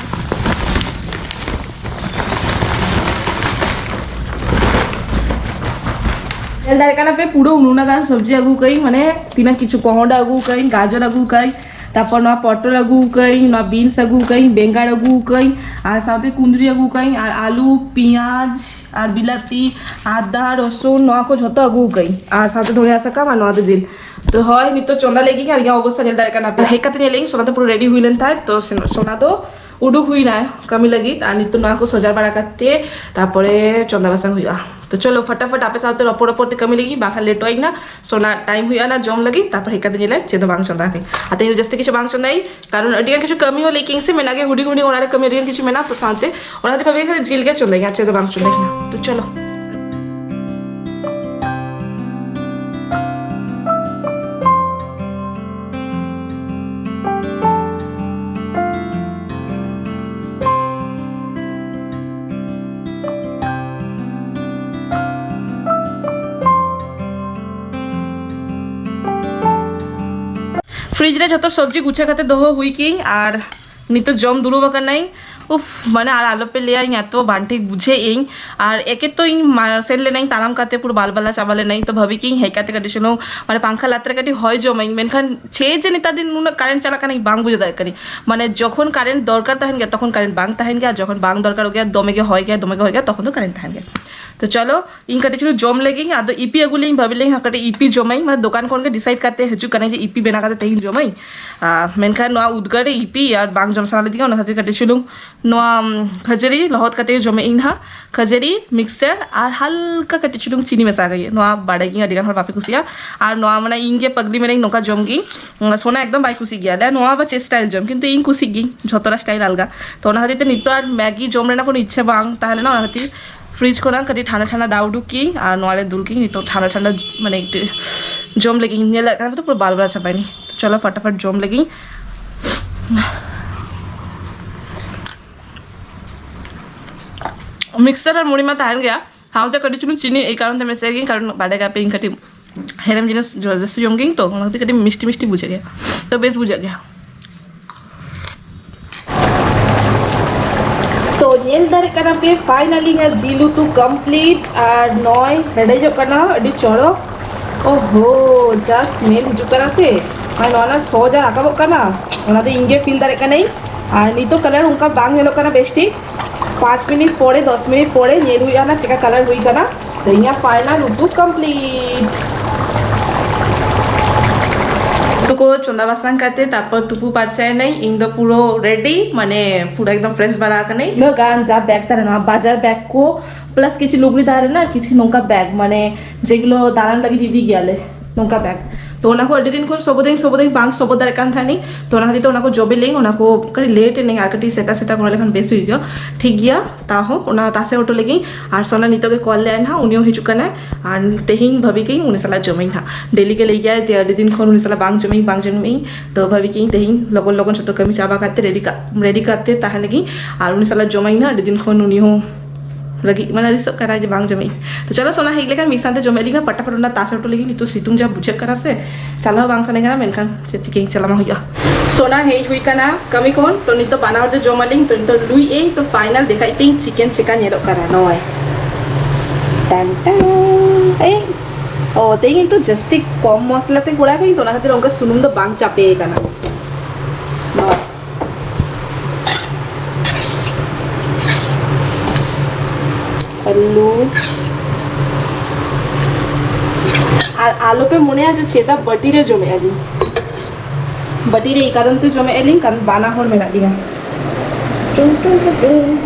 ᱧᱮᱞ ᱫᱟᱲᱮᱭᱟᱜ ᱠᱟᱱᱟ ᱯᱮ, ᱯᱩᱨᱟᱹ ᱩᱱᱟᱹᱜ ᱜᱟᱱ ᱥᱚᱵᱽᱡᱤ ᱟᱹᱜᱩ ᱠᱟᱹᱧ, ᱢᱟᱱᱮ ᱛᱤᱱᱟᱹᱜ ᱠᱤᱪᱷᱩ, ᱠᱚᱦᱚᱸᱰᱟ ᱟᱹᱜᱩ ᱠᱟᱹᱧ, ᱜᱟᱡᱚᱨ ᱟᱹᱜᱩ ᱠᱟᱹᱧ, ᱛᱟᱨᱯᱚᱨ ᱱᱚᱣᱟ ᱯᱚᱴᱚᱞ ᱟᱹᱜᱩ ᱠᱟᱹᱧ, ᱱᱚᱣᱟ ᱵᱤᱱᱥ ᱟᱹᱜᱩ ᱠᱟᱹᱧ, ᱵᱮᱸᱜᱟᱲ ᱟᱹᱜᱩ ᱠᱟᱹᱧ, ᱟᱨ ᱥᱟᱶᱛᱮ ᱠᱩᱸᱫᱽᱨᱤ ᱟᱹᱜᱩ ᱠᱟᱹᱧ, ᱟᱨ ᱟᱹᱞᱩ, ᱯᱮᱸᱭᱟᱡᱽ, ᱟᱨ ᱵᱤᱞᱟᱹᱛᱤ, ᱟᱫᱟ, ᱨᱚᱥᱩᱱ, ᱱᱚᱣᱟ ᱠᱚ ᱡᱷᱚᱛᱚ ᱟᱹᱜᱩ ᱠᱟᱹᱧ, ᱟᱨ ᱥᱟᱶᱛᱮ ᱫᱷᱚᱱᱤᱭᱟ ᱥᱟᱠᱟᱢ, ᱟᱨ ᱱᱚᱣᱟ ᱫᱚ ᱡᱤᱞ᱾ ᱛᱚ ᱦᱳᱭ, ᱱᱤᱛᱚᱜ ᱪᱚᱸᱫᱟ ᱞᱟᱹᱜᱤᱫ ᱜᱮ, ᱟᱨ ᱤᱧᱟᱹᱜ ᱚᱵᱚᱥᱛᱟ ᱧᱮᱞ ᱫᱟᱲᱮᱭᱟᱜ ᱠᱟᱱᱟ ᱯᱮ᱾ ᱦᱮᱡ ᱠᱟᱛᱮ ᱧᱮᱞᱮᱫ ᱟᱹᱧ ᱥᱳᱱᱟ ᱫᱚ ᱯᱩᱨᱟᱹ ᱨᱮᱰᱤ ᱦᱩᱭ ᱞᱮᱱ ᱛᱟᱭ᱾ ᱛᱚ ᱥᱮᱱ-, ᱥᱳᱱᱟ ᱫᱚ ᱩᱰᱩᱠ ᱦᱩᱭᱱᱟ ᱠᱟᱹᱢᱤ ᱞᱟᱹᱜᱤᱫ, ᱟᱨ ᱱᱤᱛᱚᱜ ᱱᱚᱣᱟ ᱠᱚ ᱥᱚᱡᱟ ᱵᱟᱲᱟ ᱠᱟᱛᱮ ᱛᱟᱨᱯᱚᱨᱮ ᱪᱚᱸᱫᱟ ᱵᱟᱥᱟᱝ ᱦᱩᱭᱩᱜᱼᱟ᱾ ᱛᱚ ᱪᱚᱞᱚ ᱯᱷᱟᱴᱟᱯᱷᱟᱴ ᱟᱯᱮ ᱥᱟᱶᱛᱮ ᱨᱚᱯᱚᱲ ᱨᱚᱯᱚᱲ ᱛᱮ ᱠᱟᱹᱢᱤ ᱞᱟᱹᱜᱤᱫ, ᱵᱟᱝᱠᱷᱟᱱ ᱞᱮᱴᱚᱜ ᱟᱹᱧ ᱱᱟ᱾ ᱥᱳᱱᱟ ᱴᱟᱭᱤᱢ ᱦᱩᱭᱩᱜᱼᱟ ᱱᱟ ᱡᱚᱢ ᱞᱟᱹᱜᱤᱫ, ᱛᱟᱨᱯᱚᱨ ᱦᱮᱡ ᱠᱟᱛᱮ ᱧᱮᱞᱟ ᱪᱮᱫ ᱦᱚᱸ ᱵᱟᱝ ᱪᱚᱸᱫᱟ ᱟᱠᱟᱧ᱾ ᱟᱨ ᱛᱮᱦᱮᱧ ᱫᱚ ᱡᱟᱹᱥᱛᱤ ᱠᱤᱪᱷᱩ ᱵᱟᱝ ᱪᱚᱸᱫᱟᱭᱟᱹᱧ, ᱠᱟᱨᱚᱱ ᱟᱹᱰᱤ ᱜᱟᱱ ᱠᱤᱪᱷᱩ ᱠᱟᱹᱢᱤ ᱦᱚᱸ ᱞᱟᱹᱭ ᱠᱤᱧ ᱥᱮ ᱢᱮᱱᱟᱜ ᱜᱮ, ᱦᱩᱰᱤᱧ ᱦᱩᱰᱤᱧ ᱚᱲᱟᱜ ᱨᱮ ᱠᱟᱹᱢᱤ ᱟᱹᱰᱤ ᱜᱟᱱ ᱠᱤᱪᱷᱩ ᱢᱮᱱᱟᱜᱼᱟ᱾ ᱛᱚ ᱥᱟᱶᱛᱮ ᱚᱱᱟᱛᱮ ᱵᱷᱟᱵᱤ ᱠᱟᱱᱟ ᱡᱤᱞ ᱜᱮ ᱪᱚᱸᱫᱟᱭᱟᱹᱧ, ᱟᱨ ᱪᱮᱫ ᱦᱚᱸ ᱵᱟᱝ ᱪᱚᱸᱫᱟᱭᱟᱹᱧ ᱱᱟ᱾ ᱛᱚ ᱪᱚᱞᱚ᱾ ᱯᱷᱨᱤᱡᱽ ᱨᱮ ᱡᱷᱚᱛᱚ ᱥᱚᱵᱽᱡᱤ ᱜᱩᱪᱷᱟᱹ ᱠᱟᱛᱮ ᱫᱚᱦᱚ ᱦᱩᱭ ᱠᱤᱧ, ᱟᱨ ᱱᱤᱛᱚᱜ ᱡᱚᱢ ᱫᱩᱲᱩᱵ ᱟᱠᱟᱱᱟᱹᱧ᱾ ᱩᱯᱷ, ᱢᱟᱱᱮ ᱟᱨ ᱟᱞᱚᱯᱮ ᱞᱟᱹᱭᱟ, ᱤᱧ ᱮᱛᱚ ᱵᱟᱝ ᱴᱷᱤᱠ ᱵᱩᱡᱷᱟᱹᱣᱮᱫ ᱟᱹᱧ᱾ ᱟᱨ ᱮᱠᱮ ᱛᱚ ᱤᱧ ᱢᱟ-, ᱥᱮᱱ ᱞᱮᱱᱟᱹᱧ ᱛᱟᱲᱟᱢ ᱠᱟᱛᱮ, ᱯᱩᱨᱟᱹ ᱵᱟᱞᱵᱟᱞᱟ ᱪᱟᱵᱟ ᱞᱮᱱᱟᱹᱧ᱾ ᱛᱚ ᱵᱷᱟᱵᱤ ᱠᱤᱧ ᱦᱮᱡ ᱠᱟᱛᱮ ᱠᱟᱹᱴᱤᱡ ᱪᱩᱞᱩᱝ ᱢᱟᱱᱮ ᱯᱟᱝᱠᱷᱟ ᱞᱟᱛᱟᱨ ᱨᱮ ᱠᱟᱹᱴᱤᱡ ᱦᱚᱭ ᱡᱚᱢᱟᱹᱧ, ᱢᱮᱱᱠᱷᱟᱱ ᱪᱮᱫ ᱡᱮ ᱱᱮᱛᱟᱨ ᱫᱤᱱ ᱱᱩᱱᱟᱹᱜ ᱠᱟᱨᱮᱱᱴ ᱪᱟᱞᱟᱜ ᱠᱟᱱᱟ, ᱤᱧ ᱵᱟᱝ ᱵᱩᱡᱷᱟᱹᱣ ᱫᱟᱲᱮᱭᱟᱜ ᱠᱟᱹᱱᱟᱹᱧ᱾ ᱢᱟᱱᱮ ᱡᱚᱠᱷᱚᱱ ᱠᱟᱨᱮᱱᱴ ᱫᱚᱨᱠᱟᱨ ᱛᱟᱦᱮᱱ ᱜᱮᱭᱟ, ᱛᱚᱠᱷᱚᱱ ᱠᱟᱨᱮᱱᱴ ᱵᱟᱝ ᱛᱟᱦᱮᱱ ᱜᱮᱭᱟ, ᱟᱨ ᱡᱚᱠᱷᱚᱱ ᱵᱟᱝ ᱫᱚᱨᱠᱟᱨᱚᱜ ᱜᱮᱭᱟ, ᱫᱚᱢᱮ ᱜᱮ ᱦᱚᱭ ᱜᱮᱭᱟ, ᱫᱚᱢᱮ ᱜᱮ ᱦᱚᱭ ᱜᱮᱭᱟ, ᱛᱚᱠᱷᱚᱱ ᱫᱚ ᱠᱟᱨᱮᱱᱴ ᱛᱟᱦᱮᱱ ᱜᱮᱭᱟ᱾ ᱛᱚ ᱪᱚᱞᱚ, ᱤᱧ ᱠᱟᱹᱴᱤᱡ ᱪᱩᱞᱩᱝ ᱡᱚᱢ ᱞᱮᱜᱤᱧ᱾ ᱟᱫᱚ ᱤᱯᱤ ᱟᱹᱜᱩ ᱞᱮᱜᱤᱧ, ᱵᱷᱟᱵᱤ ᱞᱮᱜᱤᱧ ᱦᱟᱸᱜ ᱠᱟᱹᱴᱤᱡ ᱤᱯᱤ ᱡᱚᱢᱟᱹᱧ, ᱢᱟᱱᱮ ᱫᱚᱠᱟᱱ ᱠᱷᱚᱱ ᱜᱮ ᱰᱤᱥᱟᱭᱤᱰ ᱠᱟᱛᱮ ᱦᱤᱡᱩᱜ ᱠᱟᱱᱟ ᱡᱮ ᱤᱯᱤ ᱵᱮᱱᱟᱣ ᱠᱟᱛᱮ ᱛᱮᱦᱮᱧ ᱡᱚᱢᱟᱹᱧ᱾ ᱟᱨ ᱢᱮᱱᱠᱷᱟᱱ ᱱᱚᱣᱟ ᱩᱫᱽᱜᱟᱹᱨ ᱨᱮ ᱤᱯᱤ ᱟᱨ ᱵᱟᱝ ᱡᱚᱢ ᱥᱟᱱᱟ ᱞᱤᱫᱤᱧᱟ, ᱚᱱᱟ ᱠᱷᱟᱹᱛᱤᱨ ᱠᱟᱹᱴᱤᱡ ᱪᱩᱞᱩᱝ ᱱᱚᱣᱟ, ᱩᱢ, ᱠᱷᱟᱹᱡᱟᱹᱲᱤ ᱞᱚᱦᱚᱫ ᱠᱟᱛᱮ ᱡᱚᱢᱮᱜ ᱤᱧ ᱱᱟᱦᱟᱜ᱾ ᱠᱷᱟᱹᱡᱟᱹᱲᱤ, ᱢᱤᱠᱥᱪᱟᱨ ᱟᱨ ᱦᱟᱞᱠᱟ ᱠᱟᱹᱴᱤᱡ ᱪᱩᱞᱩᱝ ᱪᱤᱱᱤ ᱢᱮᱥᱟ ᱠᱟᱜ ᱜᱮ᱾ ᱱᱚᱣᱟ ᱵᱟᱲᱟᱭ ᱜᱤᱧ ᱟᱹᱰᱤ ᱜᱟᱱ ᱦᱚᱲ ᱵᱟᱯᱮ ᱠᱩᱥᱤᱭᱟᱜᱼᱟ᱾ ᱟᱨ ᱱᱚᱣᱟ ᱢᱟᱱᱮ ᱤᱧ ᱜᱮ ᱯᱟᱜᱽᱞᱤ ᱢᱮᱱᱟᱹᱧ ᱱᱚᱝᱠᱟ ᱡᱚᱢ ᱜᱤᱧ᱾ ᱥᱳᱱᱟ ᱮᱠᱫᱚᱢ ᱵᱟᱭ ᱠᱩᱥᱤᱜ ᱜᱮᱭᱟ, ᱞᱟᱹᱭᱟ ᱱᱚᱣᱟ ᱟᱵᱟᱨ ᱪᱮᱫ ᱥᱴᱟᱭᱤᱞ ᱡᱚᱢ, ᱠᱤᱱᱛᱩ ᱤᱧ ᱠᱩᱥᱤᱜ ᱜᱤᱧ, ᱡᱷᱚᱛᱚ ᱦᱚᱲᱟᱜ ᱥᱴᱟᱭᱤᱞ ᱟᱞᱜᱟ᱾ ᱛᱚ ᱚᱱᱟ ᱠᱷᱟᱹᱛᱤᱨ ᱛᱮ ᱱᱤᱛᱚᱜ ᱟᱨ ᱢᱮᱜᱤ ᱡᱚᱢ ᱨᱮᱱᱟᱜ ᱠᱳᱱᱳ ᱤᱪᱪᱷᱟᱹ ᱵᱟᱝ ᱛᱟᱦᱮᱸ ᱞᱮᱱᱟ, ᱚᱱᱟ ᱠᱷᱟᱹᱛᱤᱨ ᱯᱷᱨᱤᱡᱽ ᱠᱷᱚᱱᱟᱜ ᱠᱟᱹᱴᱤᱡ ᱴᱷᱟᱱᱰᱟ ᱴᱷᱟᱱᱰᱟ ᱫᱟᱜ ᱩᱰᱩᱠ ᱠᱤᱧ ᱟᱨ ᱱᱚᱣᱟ ᱨᱮ ᱫᱩᱞ ᱠᱤᱧ᱾ ᱱᱤᱛᱚᱜ ᱴᱷᱟᱱᱰᱟ ᱴᱷᱟᱱᱰᱟ ᱢᱟᱱᱮ ᱮᱠᱴᱩ ᱡᱚᱢ ᱞᱟᱹᱜᱤᱫ ᱤᱧ ᱧᱮᱞ ᱫᱟᱲᱮᱭᱟᱜ ᱠᱟᱱᱟ, ᱛᱚ ᱯᱩᱨᱟᱹ ᱵᱟᱞ ᱵᱟᱞ ᱪᱟᱵᱟᱭᱮᱱᱟ᱾ ᱛᱚ ᱪᱚᱞᱚ ᱯᱷᱟᱴᱟᱯᱷᱟᱴ ᱡᱚᱢ ᱞᱟᱹᱜᱤᱫ᱾ ᱢᱤᱠᱥᱪᱟᱨ ᱟᱨ ᱢᱩᱲᱤ ᱢᱟ ᱛᱟᱦᱮᱱ ᱜᱮᱭᱟ, ᱥᱟᱶᱛᱮ ᱠᱟᱹᱴᱤᱡ ᱪᱩᱞᱩᱝ ᱪᱤᱱᱤ ᱮᱭ ᱠᱟᱨᱚᱱ ᱛᱮ ᱢᱮᱥᱟᱭ ᱜᱤᱧ, ᱠᱟᱨᱚᱱ ᱵᱟᱰᱟᱭ ᱜᱮᱭᱟᱯᱮ ᱤᱧ ᱠᱟᱹᱴᱤᱡ ᱦᱮᱲᱮᱢ ᱡᱤᱱᱤᱥ ᱡᱟᱹᱥᱛᱤ ᱡᱚᱢ ᱜᱤᱭᱟᱹᱧ, ᱛᱚ ᱚᱱᱟ ᱠᱷᱟᱹᱛᱤᱨ ᱠᱟᱹᱴᱤᱡ ᱢᱤᱥᱴᱤ ᱢᱤᱥᱴᱤ ᱵᱩᱡᱷᱟᱹᱜ ᱜᱮᱭᱟ, ᱛᱚ ᱵᱮᱥ ᱵᱩᱡᱷᱟᱹᱜ ᱜᱮᱭᱟ᱾ ᱛᱚ ᱧᱮᱞ ᱫᱟᱲᱮᱭᱟᱜ ᱠᱟᱱᱟ ᱯᱮ, finally ᱤᱧᱟᱹᱜ ᱡᱤᱞ ᱩᱛᱩ complete ᱟᱨ ᱱᱚᱜᱼᱚᱭ ᱦᱮᱰᱮᱡᱚᱜ ᱠᱟᱱᱟ ᱟᱹᱰᱤ ᱪᱚᱨᱚᱠ᱾ ᱳᱦᱳ, just smell ᱦᱤᱡᱩᱜ ᱠᱟᱱᱟ ᱥᱮ, ᱟᱨ ᱱᱚᱣᱟ ᱨᱮᱱᱟᱜ ᱥᱚ ᱡᱟ ᱨᱟᱠᱟᱵᱚᱜ ᱠᱟᱱᱟ, ᱚᱱᱟ ᱫᱚ ᱤᱧ ᱜᱮ feel ᱫᱟᱲᱮᱭᱟᱜ ᱠᱟᱹᱱᱟᱹᱧ᱾ ᱟᱨ ᱱᱤᱛᱚᱜ colour ᱚᱱᱠᱟ ᱵᱟᱝ ᱧᱮᱞᱚᱜ ᱠᱟᱱᱟ ᱵᱮᱥ ᱴᱷᱤᱠ, ᱯᱟᱸᱪ ᱢᱤᱱᱤᱴ ᱯᱚᱨᱮ, ᱫᱚᱥ ᱢᱤᱱᱤᱴ ᱯᱚᱨᱮ ᱧᱮᱞ ᱦᱩᱭᱩᱜᱼᱟ ᱱᱟ ᱪᱮᱠᱟ colour ᱦᱩᱭ ᱠᱟᱱᱟ᱾ ᱛᱚ ᱤᱧᱟᱹᱜ final ᱩᱛᱩ complete᱾ ᱩᱛᱩ ᱠᱚ ᱪᱚᱸᱫᱟ ᱵᱟᱥᱟᱝ ᱠᱟᱛᱮ ᱛᱟᱨᱯᱚᱨ ᱛᱩᱯᱩ ᱯᱟᱨᱪᱟᱭᱮᱱᱟᱹᱧ᱾ ᱤᱧ ᱫᱚ ᱯᱩᱨᱟᱹ ready, ᱢᱟᱱᱮ ᱯᱩᱨᱟᱹ ᱮᱠᱫᱚᱢ fresh ᱵᱟᱲᱟ ᱟᱠᱟᱱᱟᱹᱧ᱾ ᱩᱱᱟᱹᱜ ᱜᱟᱱ ᱡᱟ bag ᱛᱟᱦᱮᱸ ᱞᱮᱱᱟ, ᱵᱟᱡᱟᱨ bag ᱠᱚ plus ᱠᱤᱪᱷᱩ ᱞᱩᱜᱽᱲᱤ ᱛᱟᱦᱮᱸ ᱞᱮᱱᱟ, ᱠᱤᱪᱷᱩ ᱱᱚᱝᱠᱟ bag, ᱢᱟᱱᱮ ᱡᱮᱜᱩᱞᱳ ᱫᱟᱬᱟᱱ ᱞᱟᱹᱜᱤᱫ ᱤᱫᱤ ᱜᱮᱭᱟᱞᱮ, ᱱᱚᱝᱠᱟ bag᱾ ᱛᱚ ᱚᱱᱟ ᱠᱚ ᱟᱹᱰᱤ ᱫᱤᱱ ᱠᱷᱚᱱ ᱥᱚᱵᱚᱫᱟᱹᱧ ᱥᱚᱵᱚᱫᱟᱹᱧ ᱵᱟᱝ ᱥᱚᱵᱚᱫ ᱫᱟᱲᱮᱭᱟᱜ ᱠᱟᱱ ᱛᱟᱦᱮᱱᱤᱧ, ᱛᱚ ᱚᱱᱟ ᱠᱷᱟᱹᱛᱤᱨ ᱛᱮ ᱚᱱᱟ ᱠᱚ ᱡᱚᱵᱮ ᱞᱮᱧ, ᱚᱱᱟ ᱠᱚ ᱠᱟᱹᱴᱤᱡ late ᱮᱱᱟᱹᱧ, ᱟᱨ ᱠᱟᱹᱴᱤᱡ ᱥᱮᱛᱟᱜ ᱥᱮᱛᱟᱜ ᱠᱚᱨᱟᱣ ᱞᱮᱠᱷᱟᱱ ᱵᱮᱥ ᱦᱩᱭᱩᱜ ᱜᱮᱭᱟ, ᱴᱷᱤᱠ ᱜᱮᱭᱟ᱾ ᱛᱟᱦᱚᱸ ᱚᱱᱟ ᱛᱟᱥᱮ ᱦᱚᱴᱚ ᱞᱮᱜᱤᱧ᱾ ᱟᱨ ᱥᱳᱱᱟ ᱱᱤᱛᱚᱜ ᱜᱮ call ᱞᱮᱜᱼᱟᱭ ᱱᱟᱦᱟᱜ, ᱩᱱᱤ ᱦᱚᱸ ᱦᱤᱡᱩᱜ ᱠᱟᱱᱟᱭ᱾ ᱟᱨ ᱛᱮᱦᱮᱧ ᱵᱷᱟᱹᱵᱤ ᱠᱤᱧ ᱩᱱᱤ ᱥᱟᱞᱟᱜ ᱡᱚᱢᱟᱹᱧ ᱱᱟᱦᱟᱜ᱾ Daily ᱜᱮ ᱞᱟᱹᱭ ᱜᱮᱭᱟᱭ ᱡᱮ ᱟᱹᱰᱤ ᱫᱤᱱ ᱠᱷᱚᱱ ᱩᱱᱤ ᱥᱟᱞᱟᱜ ᱵᱟᱝ ᱡᱚᱢᱟᱹᱧ, ᱵᱟᱝ ᱡᱚᱢᱟᱹᱧ᱾ ᱛᱚ ᱵᱷᱟᱹᱵᱤ ᱠᱤᱧ ᱛᱮᱦᱮᱧ ᱞᱚᱜᱚᱱ ᱞᱚᱜᱚᱱ ᱡᱷᱚᱛᱚ ᱠᱟᱹᱢᱤ ᱪᱟᱵᱟ ᱠᱟᱛᱮ ready ᱠᱟᱜ, ready ᱠᱟᱛᱮ ᱛᱟᱦᱮᱸ ᱞᱮᱜᱤᱧ᱾ ᱟᱨ ᱩᱱᱤ ᱥᱟᱞᱟᱜ ᱡᱚᱢᱟᱹᱧ ᱱᱟᱦᱟᱜ, ᱟᱹᱰᱤ ᱫᱤᱱ ᱠᱷᱚᱱ ᱩᱱᱤ ᱦᱚᱸ ᱨᱟᱹᱜᱤ, ᱢᱟᱱᱮ ᱟᱹᱲᱤᱥᱚᱜ ᱠᱟᱱᱟᱭ ᱡᱮ ᱵᱟᱝ ᱡᱚᱢᱮᱜ ᱤᱧ᱾ ᱛᱚ ᱪᱚᱞᱚ ᱥᱳᱱᱟ ᱦᱮᱡ ᱞᱮᱠᱷᱟᱱ ᱢᱤᱫ ᱥᱟᱶᱛᱮ ᱡᱚᱢᱮᱜ ᱞᱮᱜᱤᱧ, ᱯᱟᱴᱟᱯᱟᱴ ᱚᱱᱟ ᱛᱟᱥᱮ ᱦᱚᱴᱚ ᱞᱮᱜᱤᱧ᱾ ᱱᱤᱛᱚᱜ ᱥᱤᱛᱩᱝ ᱡᱟ ᱵᱩᱡᱷᱟᱹᱜ ᱠᱟᱱᱟ ᱥᱮ, ᱪᱟᱞᱟᱣ ᱵᱟᱝ ᱥᱟᱱᱟᱧ ᱠᱟᱱᱟ, ᱢᱮᱱᱠᱷᱟᱱ ᱪᱮᱫ ᱪᱤᱠᱟᱹᱧ, ᱪᱟᱞᱟᱣ ᱢᱟ ᱦᱩᱭᱩᱜᱼᱟ᱾ ᱥᱳᱱᱟ ᱦᱮᱡ ᱦᱩᱭ ᱠᱟᱱᱟ ᱠᱟᱹᱢᱤ ᱠᱷᱚᱱ, ᱛᱚ ᱱᱤᱛᱚᱜ ᱵᱟᱱᱟ ᱦᱚᱲ ᱛᱮ ᱡᱚᱢ ᱟᱹᱞᱤᱧ, ᱛᱚ ᱱᱤᱛᱚᱜ ᱞᱩᱭ ᱮᱭ, ᱛᱚ final ᱫᱮᱠᱷᱟᱭ ᱯᱮ chicken ᱪᱮᱠᱟ ᱧᱮᱞᱚᱜ ᱠᱟᱱᱟ ᱱᱚᱜᱼᱚᱭ᱾ ᱴᱟᱱ ᱴᱟᱱ᱾ ᱮᱭ, ᱚ, ᱛᱮᱦᱮᱧ ᱮᱠᱴᱩ ᱡᱟᱹᱥᱛᱤ ᱠᱚᱢ ᱢᱚᱥᱞᱟ ᱛᱮ ᱠᱚᱨᱟᱣ ᱠᱟᱹᱧ, ᱛᱚ ᱚᱱᱟ ᱠᱷᱟᱹᱛᱤᱨ ᱚᱱᱠᱟ ᱥᱩᱱᱩᱢ ᱫᱚ ᱵᱟᱝ ᱪᱟᱯᱮ ᱠᱟᱱᱟ ᱱᱚᱜᱼᱚᱭ᱾ ᱟᱹᱞᱩ᱾ ᱟᱨ ᱟᱞᱚᱯᱮ ᱢᱚᱱᱮᱭᱟ ᱡᱮ ᱪᱮᱫᱟᱜ ᱵᱟᱹᱴᱤ ᱨᱮ ᱡᱚᱢᱮᱫᱼᱟ ᱞᱤᱧ᱾ ᱵᱟᱹᱴᱤ ᱨᱮ ᱮᱭ ᱠᱟᱨᱚᱱ ᱛᱮ ᱡᱚᱢᱮᱫᱼᱟ ᱞᱤᱧ, ᱠᱟᱨᱚᱱ ᱵᱟᱱᱟ ᱦᱚᱲ ᱢᱮᱱᱟᱜ ᱞᱤᱧᱟ᱾ ᱪᱩᱝ ᱪᱩᱝ ᱪᱩᱝ ᱪᱩᱝ᱾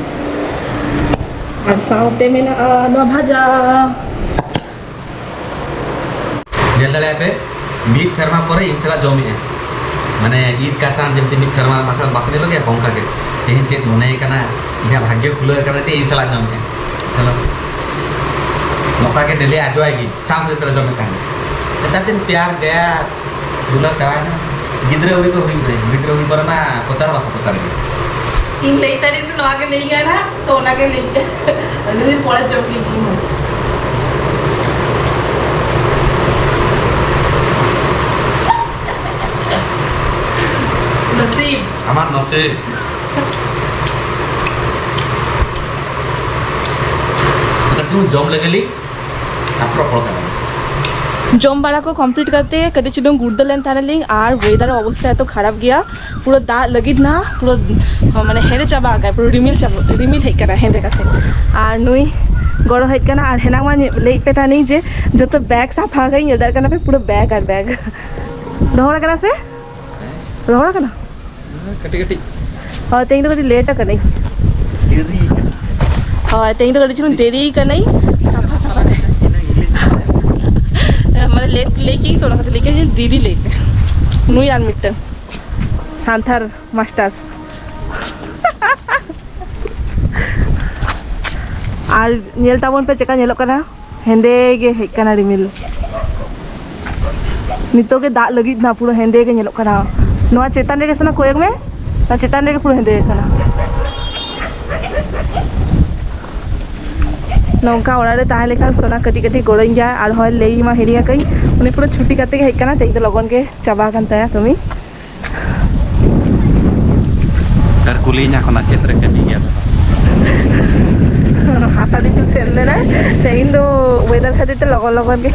ᱟᱨ ᱥᱟᱶᱛᱮ ᱢᱮᱱᱟᱜᱼᱟ ᱱᱚᱣᱟ ᱵᱷᱟᱡᱟ᱾ ᱧᱮᱞ ᱫᱟᱲᱮᱭᱟᱜ ᱯᱮ, ᱢᱤᱫ ᱥᱮᱨᱢᱟ ᱯᱚᱨᱮ ᱤᱧ ᱥᱟᱞᱟᱜ ᱡᱚᱢᱮᱜᱼᱟ᱾ ᱢᱟᱱᱮ ᱤᱫ ᱠᱟ ᱪᱟᱸᱫ ᱡᱮᱢᱛᱤ ᱢᱤᱫ ᱥᱮᱨᱢᱟ ᱵᱟᱠᱷᱟᱱ ᱵᱟᱠᱚ ᱧᱮᱞᱚᱜ ᱜᱮᱭᱟ, ᱚᱱᱠᱟ ᱜᱮ᱾ ᱛᱮᱦᱮᱧ ᱪᱮᱫ ᱢᱚᱱᱮ ᱠᱟᱱᱟ, ᱤᱧᱟᱹᱜ ᱵᱷᱟᱜᱽᱭᱚ ᱠᱷᱩᱞᱟᱹᱣ ᱠᱟᱱᱟ ᱡᱮ ᱤᱧ ᱥᱟᱞᱟᱜ ᱡᱚᱢᱮᱜᱼᱟ᱾ ᱪᱚᱞᱚ, ᱱᱚᱝᱠᱟ ᱜᱮ ᱰᱮᱞᱤ ᱟᱡᱚᱣᱟᱭ ᱜᱤᱧ, ᱥᱟᱶ ᱥᱟᱶᱛᱮ ᱡᱚᱢᱮᱫ ᱛᱟᱦᱮᱱ᱾ ᱱᱮᱛᱟᱨ ᱫᱤᱱ ᱯᱮᱭᱟᱨ ᱫᱮᱭᱟ ᱫᱩᱞᱟᱹᱲ ᱪᱟᱵᱟᱭᱮᱱᱟ᱾ ᱜᱤᱫᱽᱨᱟᱹ ᱟᱹᱣᱨᱤ ᱠᱚ ᱦᱩᱭᱩᱜ ᱨᱮ, ᱜᱤᱫᱽᱨᱟᱹ ᱦᱩᱭ ᱯᱚᱨᱮ ᱢᱟ ᱯᱚᱪᱟᱨ ᱦᱚᱸ ᱵᱟᱠᱚ ᱯᱚᱪᱟᱨ ᱜᱮᱭᱟ᱾ ᱤᱧ ᱞᱟᱹᱭ ᱛᱟᱹᱨᱤᱧ ᱥᱮ ᱱᱚᱣᱟ ᱜᱮ ᱞᱟᱹᱭ ᱜᱟᱱᱟ, ᱛᱚ ᱚᱱᱟ ᱜᱮ ᱞᱟᱹᱭ ᱜᱮ᱾ ᱟᱹᱰᱤ ᱫᱤᱱ ᱯᱚᱨᱮ ᱡᱚᱢ ᱠᱮᱫ ᱜᱤᱧ᱾ ᱱᱟᱥᱤᱵ᱾ ᱟᱢᱟᱜ ᱱᱟᱥᱤᱵ᱾ ᱠᱟᱹᱴᱤᱡ ᱪᱩᱞᱩᱝ ᱡᱚᱢ ᱞᱮᱜᱮ ᱞᱤᱧ, ᱛᱟᱨᱯᱚᱨ ᱨᱚᱯᱚᱲ ᱠᱟᱱᱟ᱾ ᱡᱚᱢ ᱵᱟᱲᱟ ᱠᱚ ᱠᱚᱢᱯᱞᱤᱴ ᱠᱟᱛᱮ ᱠᱟᱹᱴᱤᱡ ᱪᱩᱞᱩᱝ ᱜᱩᱲᱫᱟᱹ ᱞᱮᱱ ᱛᱟᱦᱮᱱᱟᱞᱤᱧ, ᱟᱨ ᱣᱮᱫᱟᱨ ᱚᱵᱚᱥᱛᱟ ᱮᱛᱚ ᱠᱷᱟᱨᱟᱯ ᱜᱮᱭᱟ, ᱯᱩᱨᱟᱹ ᱫᱟᱜ ᱞᱟᱹᱜᱤᱫ ᱱᱟ, ᱯᱩᱨᱟᱹ ᱢᱟᱱᱮ ᱦᱮᱸᱫᱮ ᱪᱟᱵᱟ ᱟᱠᱟᱱ, ᱯᱩᱨᱟᱹ ᱨᱤᱢᱤᱞ ᱪᱟᱵᱟ, ᱨᱤᱢᱤᱞ ᱦᱮᱡ ᱟᱠᱟᱱᱟ ᱦᱮᱸᱫᱮ ᱠᱟᱛᱮ᱾ ᱟᱨ ᱱᱩᱭ ᱜᱚᱲᱚ ᱦᱮᱡ ᱟᱠᱟᱱᱟ, ᱟᱨ ᱦᱮᱱᱟᱝ ᱢᱟ ᱞᱟᱹᱭᱮᱫ ᱯᱮ ᱛᱟᱦᱮᱱᱤᱧ ᱡᱮ ᱡᱚᱛᱚ ᱵᱮᱜᱽ ᱥᱟᱯᱷᱟ ᱟᱠᱟᱫᱟᱹᱧ, ᱧᱮᱞ ᱫᱟᱲᱮᱭᱟᱜ ᱠᱟᱱᱟ ᱯᱮ ᱯᱩᱨᱟᱹ ᱵᱮᱜᱽ ᱟᱨ ᱵᱮᱜᱽ᱾ ᱨᱚᱦᱚᱲ ᱟᱠᱟᱱᱟ ᱥᱮ? ᱨᱚᱦᱚᱲ ᱟᱠᱟᱱᱟ? ᱠᱟᱹᱴᱤᱡ ᱠᱟᱹᱴᱤᱡ᱾ ᱦᱳᱭ, ᱛᱮᱦᱮᱧ ᱫᱚ ᱠᱟᱹᱴᱤᱡ ᱞᱮᱴ ᱟᱠᱟᱱᱟᱹᱧ᱾ ᱫᱮᱨᱤ ᱟᱠᱟᱱᱟ᱾ ᱦᱳᱭ, ᱛᱮᱦᱮᱧ ᱫᱚ ᱠᱟᱹᱴᱤᱡ ᱪᱩᱞᱩᱝ ᱫᱮᱨᱤ ᱟᱠᱟᱱᱟᱹᱧ ᱥᱟᱯᱷᱟ ᱥᱟᱯᱷᱟ ᱛᱮ᱾ ᱤᱱᱟᱹ ᱤᱝᱞᱤᱥ ᱢᱟᱱᱮ ᱞᱮᱴ ᱞᱟᱹᱭ ᱠᱮᱜᱼᱟᱹᱧ ᱥᱮ, ᱚᱱᱟ ᱠᱷᱟᱹᱛᱤᱨ ᱞᱟᱹᱭ ᱠᱮᱜᱼᱟᱹᱧ ᱡᱮ ᱫᱤᱫᱤ ᱞᱟᱹᱭ ᱯᱮ᱾ ᱱᱩᱭ ᱟᱨ ᱢᱤᱫᱴᱟᱝ ᱥᱟᱱᱛᱟᱲ ᱢᱟᱥᱴᱟᱨ᱾ ᱟᱨ ᱧᱮᱞ ᱛᱟᱵᱚᱱ ᱯᱮ ᱪᱮᱠᱟ ᱧᱮᱞᱚᱜ ᱠᱟᱱᱟ᱾ ᱦᱮᱸᱫᱮ ᱜᱮ ᱦᱮᱡ ᱠᱟᱱᱟ ᱨᱤᱢᱤᱞ᱾ ᱱᱤᱛᱚᱜ ᱜᱮ ᱫᱟᱜ ᱞᱟᱹᱜᱤᱫ ᱱᱟ, ᱯᱩᱨᱟᱹ ᱦᱮᱸᱫᱮ ᱜᱮ ᱧᱮᱞᱚᱜ ᱠᱟᱱᱟ᱾ ᱱᱚᱣᱟ ᱪᱮᱛᱟᱱ ᱨᱮᱜᱮ ᱥᱮ ᱱᱟ ᱠᱚᱭᱚᱜ ᱢᱮ, ᱱᱚᱣᱟ ᱪᱮᱛᱟᱱ ᱨᱮᱜᱮ ᱯᱩᱨᱟᱹ ᱦᱮᱸᱫᱮ ᱠᱟᱱᱟ᱾ ᱱᱚᱝᱠᱟ ᱚᱲᱟᱜ ᱨᱮ ᱛᱟᱦᱮᱸ ᱞᱮᱠᱷᱟᱱ ᱥᱳᱱᱟ ᱠᱟᱹᱴᱤᱡ ᱠᱟᱹᱴᱤᱡ ᱜᱚᱲᱚᱧ ᱜᱮᱭᱟ, ᱟᱨ ᱦᱚᱸ ᱞᱟᱹᱭ ᱢᱟ ᱦᱤᱲᱤᱧ ᱟᱠᱟᱫᱟᱹᱧ, ᱩᱱᱤ ᱯᱩᱨᱟᱹ ᱪᱷᱩᱴᱤ ᱠᱟᱛᱮ ᱜᱮ ᱦᱮᱡ ᱠᱟᱱᱟ, ᱛᱮᱦᱮᱧ ᱫᱚ ᱞᱚᱜᱚᱱ ᱜᱮ ᱪᱟᱵᱟ ᱟᱠᱟᱱ ᱛᱟᱭᱟ ᱠᱟᱹᱢᱤ᱾ ᱟᱨ ᱠᱩᱞᱤᱭᱤᱧᱟ ᱠᱷᱚᱱᱟᱜ ᱪᱮᱫ ᱨᱮ ᱠᱟᱹᱢᱤ ᱜᱮᱭᱟ ᱯᱮ? ᱦᱟᱥᱟ ᱫᱤᱥᱚᱢ ᱥᱮᱱ ᱞᱮᱱᱟᱭ, ᱛᱮᱦᱮᱧ ᱫᱚ ᱣᱮᱫᱟᱨ ᱠᱷᱟᱹᱛᱤᱨ ᱛᱮ ᱞᱚᱜᱚᱱ ᱞᱚᱜᱚᱱ ᱜᱮ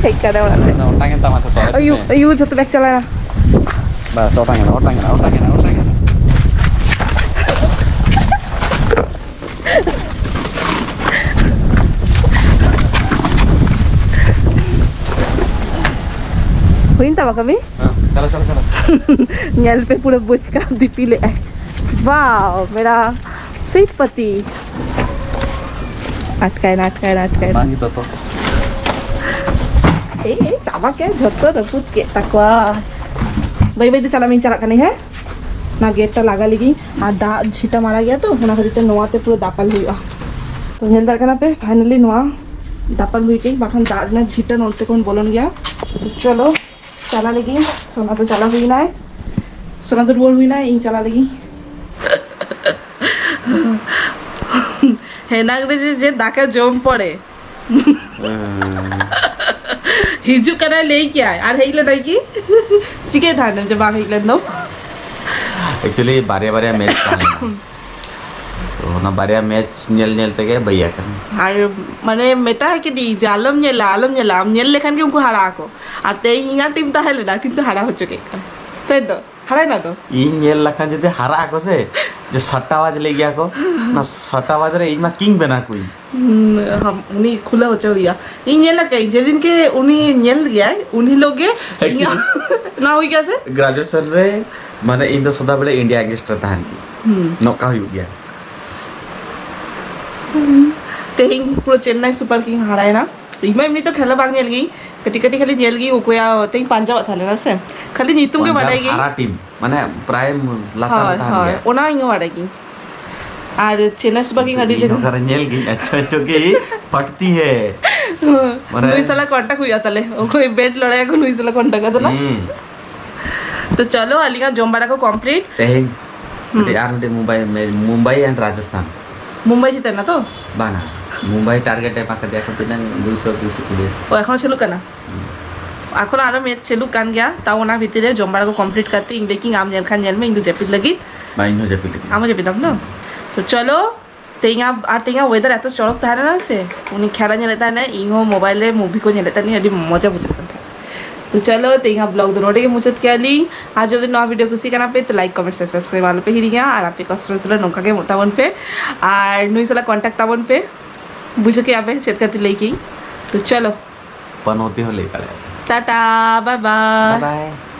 ᱦᱮᱡ ᱠᱟᱱᱟ ᱚᱲᱟᱜ ᱛᱮ᱾ ᱟᱫᱚ ᱚᱴᱟᱝ ᱮᱱ ᱛᱟᱢᱟ ᱛᱚ, ᱟᱹᱭᱩ, ᱟᱹᱭᱩ ᱡᱷᱚᱛᱚ ᱵᱮᱜᱽ ᱪᱟᱞᱟᱜᱼᱟ᱾ ᱵᱟᱥ, ᱚᱴᱟᱝ ᱮᱱᱟ, ᱚᱴᱟᱝ ᱮᱱᱟ, ᱚᱴᱟᱝ ᱮᱱᱟ, ᱚᱴᱟᱝ ᱮᱱᱟ᱾ ᱪᱟᱵᱟ ᱠᱟᱹᱢᱤ? ᱦᱮᱸ, ᱪᱟᱞᱟᱜ, ᱪᱟᱞᱟᱜ, ᱪᱟᱞᱟᱜ᱾ ᱧᱮᱞ ᱯᱮ, ᱯᱩᱨᱟᱹ ᱵᱚᱪᱠᱟ ᱫᱤᱯᱤᱞ ᱮᱜᱼᱟᱭ᱾ ᱵᱟᱣ, ᱢᱮᱨᱟ ᱥᱤᱴ ᱯᱟᱛᱤ᱾ ᱟᱴᱠᱟᱭᱱᱟ, ᱟᱴᱠᱟᱭᱱᱟ, ᱟᱴᱠᱟᱭᱱᱟ᱾ ᱵᱟᱝ ᱜᱮ ᱛᱚᱛᱚ᱾ ᱮᱭ, ᱮᱭ, ᱪᱟᱵᱟ ᱠᱮᱫ, ᱡᱷᱚᱛᱚ ᱨᱟᱹᱯᱩᱫ ᱠᱮᱫ ᱛᱟᱠᱚᱣᱟ᱾ ᱵᱟᱹᱭ ᱵᱟᱹᱭ ᱛᱮ ᱪᱟᱞᱟᱜ ᱢᱮᱧ, ᱪᱟᱞᱟᱜ ᱠᱟᱹᱱᱟᱹᱧ, ᱦᱮᱸ? ᱚᱱᱟ ᱜᱮᱴ ᱴᱟ ᱞᱟᱜᱟ ᱞᱮᱜᱤᱧ᱾ ᱟᱨ ᱫᱟᱜ ᱡᱷᱤᱴᱟ ᱢᱟᱨᱟ ᱜᱮᱭᱟ ᱛᱚ, ᱚᱱᱟ ᱠᱷᱟᱹᱛᱤᱨ ᱛᱮ ᱱᱚᱣᱟ ᱛᱮ ᱯᱩᱨᱟᱹ ᱫᱟᱯᱟᱞ ᱦᱩᱭᱩᱜᱼᱟ᱾ ᱛᱚ, ᱧᱮᱞ ᱫᱟᱲᱮᱭᱟᱜ ᱠᱟᱱᱟ ᱯᱮ, finally ᱱᱚᱣᱟ ᱫᱟᱯᱟᱞ ᱦᱩᱭ ᱠᱟᱹᱧ, ᱵᱟᱠᱷᱟᱱ ᱫᱟᱜ ᱨᱮᱱᱟᱜ ᱡᱷᱤᱴᱟ ᱱᱚᱱᱛᱮ ᱠᱷᱚᱱ ᱵᱚᱞᱚᱱ ᱜᱮᱭᱟ᱾ ᱛᱚ, ᱪᱚᱞᱚ, ᱪᱟᱞᱟᱜ ᱞᱮᱜᱤᱧ᱾ ᱥᱳᱱᱟ ᱫᱚ ᱪᱟᱞᱟᱣ ᱦᱩᱭᱱᱟᱭ, ᱥᱳᱱᱟ ᱫᱚ ᱨᱩᱣᱟᱹᱲ ᱦᱩᱭᱱᱟᱭ, ᱤᱧ ᱪᱟᱞᱟᱜ ᱞᱮᱜᱤᱧ᱾ ᱦᱮᱱᱟᱝ ᱨᱮ ᱡᱮ, ᱡᱮ ᱫᱟᱠᱟ ᱡᱚᱢ ᱯᱚᱨᱮ ᱦᱤᱡᱩᱜ ᱠᱟᱱᱟᱭ ᱞᱟᱹᱭ ᱠᱮᱜᱼᱟᱭ, ᱟᱨ ᱦᱮᱡ ᱞᱮᱱᱟᱭ ᱠᱤ? ᱪᱤᱠᱟᱹᱭ ᱛᱟᱦᱮᱱᱟᱢ ᱡᱮ ᱵᱟᱝ ᱦᱮᱡ ᱞᱮᱱ ᱫᱚᱢ? Actually ᱵᱟᱨᱭᱟ ᱵᱟᱨᱭᱟ ᱢᱮᱪ ᱛᱟᱦᱮᱸ ᱞᱮᱱᱟ᱾ ᱛᱚ ᱚᱱᱟ ᱵᱟᱨᱭᱟ ᱢᱮᱪ ᱧᱮᱞ ᱧᱮᱞ ᱛᱮᱜᱮ ᱵᱟᱹᱭ ᱟᱠᱟᱱᱟ᱾ ᱟᱨ ᱢᱟᱱᱮ ᱢᱮᱛᱟ ᱠᱮᱫᱤᱧ ᱡᱮ ᱟᱞᱚᱢ ᱧᱮᱞᱟ, ᱟᱞᱚᱢ ᱧᱮᱞᱟ, ᱟᱢ ᱧᱮᱞ ᱞᱮᱠᱷᱟᱱ ᱜᱮ ᱩᱱᱠᱩ ᱦᱟᱨᱟᱜ ᱟᱠᱚ᱾ ᱟᱨ ᱛᱮᱦᱮᱧ ᱤᱧᱟᱹᱜ ᱴᱤᱢ ᱛᱟᱦᱮᱸ ᱞᱮᱱᱟ, ᱠᱤᱱᱛᱩ ᱦᱟᱨᱟ ᱦᱚᱪᱚ ᱠᱮᱫ ᱠᱚᱣᱟ᱾ ᱛᱟᱭ ᱛᱚ? ᱦᱟᱨᱟᱭ ᱱᱟ ᱛᱚ? ᱤᱧ ᱧᱮᱞ ᱞᱮᱠᱷᱟᱱ ᱡᱩᱫᱤ ᱦᱟᱨᱟᱜ ᱟᱠᱚ ᱥᱮ, ᱡᱮ ᱥᱟᱴᱴᱟ ᱵᱟᱡ ᱞᱟᱹᱭ ᱜᱮᱭᱟ ᱠᱚ, ᱚᱱᱟ ᱥᱟᱴᱴᱟ ᱵᱟᱡ ᱨᱮ ᱤᱧ ᱢᱟ ᱠᱤᱝ ᱵᱮᱱᱟᱣ ᱠᱚᱣᱟᱧ᱾ ᱦᱩᱸ, ᱦᱟᱢ-, ᱩᱱᱤ ᱠᱷᱩᱞᱟᱹᱣ ᱦᱚᱪᱚ ᱦᱩᱭᱩᱜᱼᱟ᱾ ᱤᱧ ᱧᱮᱞ ᱟᱠᱟᱫᱟᱹᱧ, ᱡᱮᱫᱤᱱ ᱜᱮ ᱩᱱᱤ ᱧᱮᱞ ᱜᱮᱭᱟᱭ, ᱩᱱ ᱦᱤᱞᱳᱜ ᱜᱮ ᱤᱧᱟᱹᱜ ᱱᱚᱣᱟ ᱦᱩᱭ ᱜᱮᱭᱟ ᱥᱮ? ᱜᱨᱟᱡᱩᱭᱮᱥᱚᱱ ᱨᱮ ᱢᱟᱱᱮ ᱤᱧ ᱫᱚ ᱥᱚᱫᱟ ᱵᱮᱲᱟ ᱤᱱᱰᱤᱭᱟ against ᱨᱮ ᱛᱟᱦᱮᱱ ᱜᱮ᱾ ᱦᱩᱸ᱾ ᱱᱚᱝᱠᱟ ᱦᱩᱭᱩᱜ ᱜᱮᱭᱟ᱾ ᱛᱮᱦᱮᱧ ᱯᱩᱨᱟᱹ ᱪᱮᱱᱱᱟᱭ ᱥᱩᱯᱟᱨ ᱠᱤᱝ ᱦᱟᱨᱟᱭᱮᱱᱟ᱾ ᱤᱧ ᱢᱟ ᱮᱢᱱᱤ ᱛᱚ ᱠᱷᱮᱞᱟ ᱵᱟᱝ ᱧᱮᱞ ᱜᱤᱧ, ᱠᱟᱹᱴᱤᱡ ᱠᱟᱹᱴᱤᱡ ᱠᱷᱟᱹᱞᱤ ᱧᱮᱞ ᱜᱤᱧ, ᱚᱠᱚᱭᱟᱜ ᱛᱮᱦᱮᱧ ᱯᱟᱧᱡᱟᱵᱟᱜ ᱛᱟᱦᱮᱸ ᱞᱮᱱᱟ ᱥᱮ, ᱠᱷᱟᱹᱞᱤ ᱧᱩᱛᱩᱢ ᱜᱮ ᱯᱟᱧᱡᱟᱵ ᱵᱟᱰᱟᱭ ᱜᱤᱧ᱾ ᱦᱟᱨᱟ ᱴᱤᱢ, ᱢᱟᱱᱮ ᱯᱨᱟᱭ ᱞᱟᱛᱟᱨ ᱦᱳᱭ, ᱨᱮ ᱛᱟᱦᱮᱱ ᱦᱳᱭ, ᱜᱮᱭᱟ᱾ ᱚᱱᱟ ᱤᱧ ᱦᱚᱸ ᱵᱟᱰᱟᱭ ᱜᱤᱧ᱾ ᱟᱨ ᱪᱮᱱᱱᱟᱭ ᱥᱩᱯᱟᱨ ᱠᱤᱝ ᱟᱹᱰᱤ ᱤᱧ ᱡᱟᱭᱜᱟ ᱚᱠᱟᱨᱮ ᱧᱮᱞ ᱜᱤᱧ, ᱟᱪᱪᱷᱟ, ᱪᱚᱠᱤ ᱯᱷᱟᱴᱛᱤ ᱦᱮ᱾ ᱢᱟᱱᱮ ᱱᱩᱭ ᱥᱟᱞᱟᱜ ᱠᱚᱱᱴᱟᱠᱴ ᱦᱩᱭᱩᱜᱼᱟ ᱛᱟᱦᱞᱮ, ᱚᱠᱚᱭ ᱵᱮᱴ ᱞᱚᱲᱟᱭᱟᱠᱚ ᱱᱩᱭ ᱥᱟᱞᱟᱜ ᱠᱚᱱᱴᱟᱠᱴ ᱠᱟᱛᱮ ᱱᱟ᱾ ᱦᱩᱸ᱾ ᱛᱚ ᱪᱚᱞᱚ, ᱟᱹᱞᱤᱧᱟᱜ ᱡᱚᱢ ᱵᱟᱲᱟ ᱠᱚ ᱠᱚᱢᱯᱞᱤᱴ᱾ ᱛᱮᱦᱮᱧ ᱦᱩᱸ᱾ ᱢᱤᱫᱴᱤᱡ ᱟᱨ ᱢᱤᱫᱴᱤᱡ ᱢᱩᱢᱵᱟᱭ ᱢᱮᱪ, ᱢᱩᱢᱵᱟᱭ and ᱨᱟᱡᱚᱥᱛᱷᱟᱱ᱾ ᱢᱩᱢᱵᱟᱭ ᱪᱮᱛᱟᱱ ᱨᱮ ᱛᱚ? ᱵᱟᱝᱟ, ᱢᱩᱢᱵᱟᱭ ᱴᱟᱨᱜᱮᱴ ᱮ ᱮᱢᱟ ᱠᱟᱫᱮᱭᱟ ᱠᱚ ᱛᱤᱱᱟᱹᱝ, ᱫᱩᱭᱥᱚ, ᱫᱩᱭᱥᱚ ᱠᱩᱲᱤ᱾ ᱚ, ᱮᱠᱷᱚᱱ ᱪᱟᱹᱞᱩᱜ ᱠᱟᱱᱟ? ᱮᱠᱷᱚᱱ ᱟᱨᱚ ᱢᱮᱪ ᱪᱟᱹᱞᱩᱜ ᱠᱟᱱ ᱜᱮᱭᱟ, ᱛᱟᱣ ᱚᱱᱟ ᱵᱷᱤᱛᱤᱨ ᱨᱮ ᱡᱚᱢ ᱵᱟᱲᱟ ᱠᱚ ᱠᱚᱢᱯᱞᱤᱴ ᱠᱟᱛᱮ ᱤᱧ ᱞᱟᱹᱭ ᱠᱤᱧ ᱟᱢ ᱧᱮᱞ ᱠᱷᱟᱱ ᱧᱮᱞ ᱢᱮ, ᱤᱧ ᱫᱚ ᱡᱟᱹᱯᱤᱫ ᱞᱟᱹᱜᱤᱫ᱾ ᱵᱟᱝ, ᱤᱧ ᱦᱚᱸ ᱡᱟᱹᱯᱤᱫ ᱞᱟᱹᱜᱤᱫ᱾ ᱟᱢ ᱦᱚᱸ ᱡᱟᱹᱯᱤᱫᱟᱢ ᱛᱚ? ᱛᱚ ᱪᱚᱞᱚ, ᱛᱮᱦᱮᱧᱟᱜ, ᱟᱨ ᱛᱮᱦᱮᱧᱟᱜ ᱣᱮᱫᱟᱨ ᱮᱛᱚ ᱪᱚᱨᱚᱠ ᱛᱟᱦᱮᱸ ᱞᱮᱱᱟ ᱥᱮ, ᱩᱱᱤ ᱠᱷᱮᱞᱟ ᱧᱮᱞᱮᱫ ᱛᱟᱦᱮᱱᱟᱭ, ᱤᱧ ᱦᱚᱸ ᱢᱳᱵᱟᱭᱤᱞ ᱨᱮ ᱢᱩᱵᱷᱤ ᱠᱚ ᱧᱮᱞᱮᱫ ᱛᱟᱦᱮᱱᱤᱧ, ᱟᱹᱰᱤ ᱢᱚᱡᱟ ᱵᱩᱡᱷᱟᱹᱜ ᱠᱟᱱ ᱛᱟᱦᱮᱸᱫ᱾ ᱛᱚ ᱪᱚᱞᱚ, ᱛᱮᱦᱮᱧᱟᱜ ᱵᱞᱚᱜ ᱫᱚ ᱱᱚᱰᱮ ᱜᱮ ᱢᱩᱪᱟᱹᱫ ᱠᱮᱜᱼᱟ ᱞᱤᱧ᱾ ᱟᱨ ᱡᱩᱫᱤ ᱱᱚᱣᱟ ᱵᱷᱤᱰᱤᱭᱳ ᱠᱩᱥᱤ ᱠᱟᱱᱟ ᱯᱮ, ᱛᱚ ᱞᱟᱭᱤᱠ, ᱠᱚᱢᱮᱱᱴ, ᱥᱮ ᱥᱟᱵᱥᱠᱨᱟᱭᱤᱵ ᱟᱞᱚ ᱯᱮ ᱦᱤᱲᱤᱧᱟ᱾ ᱟᱨ ᱟᱯᱮ ᱠᱚ ᱥᱚᱨᱮᱥ ᱥᱚᱨᱮᱥ ᱱᱚᱝᱠᱟ ᱜᱮ ᱮᱢᱚᱜ ᱛᱟᱵᱚᱱ ᱯᱮ, ᱟᱨ ᱱᱩᱭ ᱥᱟᱞᱟᱜ ᱠᱚᱱᱴᱟᱠᱴ ᱛᱟᱵᱚᱱ ᱯᱮ᱾ ᱵᱩᱡᱷᱟᱹᱣ ᱠᱮᱜᱼᱟ ᱯᱮ ᱪᱮᱫ ᱠᱷᱟᱹᱛᱤᱨ ᱞᱟᱹᱭ ᱠᱮᱜᱼᱟᱹᱧ? ᱛᱚ ᱪᱚᱞᱚ᱾ ᱯᱟᱱᱚᱛᱤ ᱦᱚᱸ ᱞᱟᱹᱭ ᱫᱟᱲᱮᱭᱟᱜᱼᱟ᱾ Tata, bye bye. Bye.